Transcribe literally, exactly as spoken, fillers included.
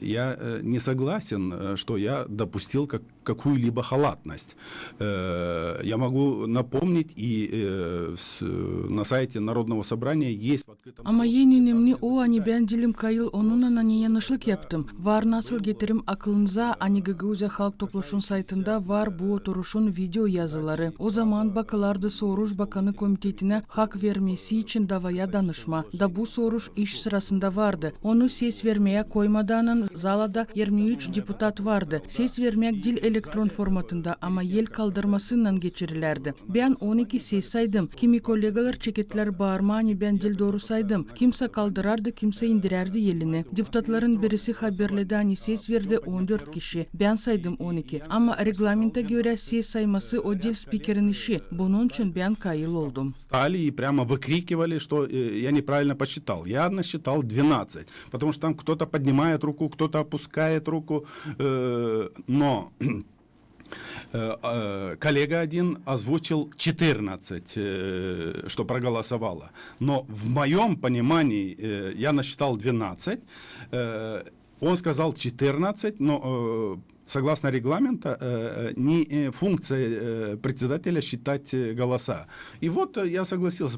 Я э, не согласен, э, что я допустил как, какую-либо халатность. Э, Я могу напомнить и э, с- на сайте Народного собрания есть в открытом Ama en önemni o, ani bän dilim kayıl onunnan, ani yanışlık yaptım. Var nasıl getirim aklınıza, ani Gagauzya Halk Topluşun saytında var bu oturuşun video yazıları. O zaman bakılardı Soruş Bakanı Komitetinä hak vermesi için davaya danışma. Da bu soruş iş sırasında vardı. Onu ses vermeyä koymadaanan zalada irmi üç deputat vardı. Ses vermäk diil elektron formatında, ama el kaldırmasınnan geçirilerdi. Bän on iki ses saydım. Kimi kollegalar çeketlär baarmaa, ani bän diil dooru saydım. Kimsä kaldırardı, kimsä indirärdi elini. Deputatların birisi haberledi, ani ses verdi on dört kişi. Bän saydım on iki. Ama reglamenta görä ses sayması o diil spikerin işi. Bunun için bän kayıl oldum. Стали и прямо выкрикивали, что э, я неправильно посчитал. Я насчитал двенадцать, потому что там кто-то поднимает руку, кто-то опускает руку, э, но э, э, коллега один озвучил четырнадцать, э, что проголосовало. Но в моем понимании э, я насчитал двенадцать, э, он сказал четырнадцать, но э, согласно регламента э, э, не э, функция э, председателя считать э, голоса. И вот э, я согласился.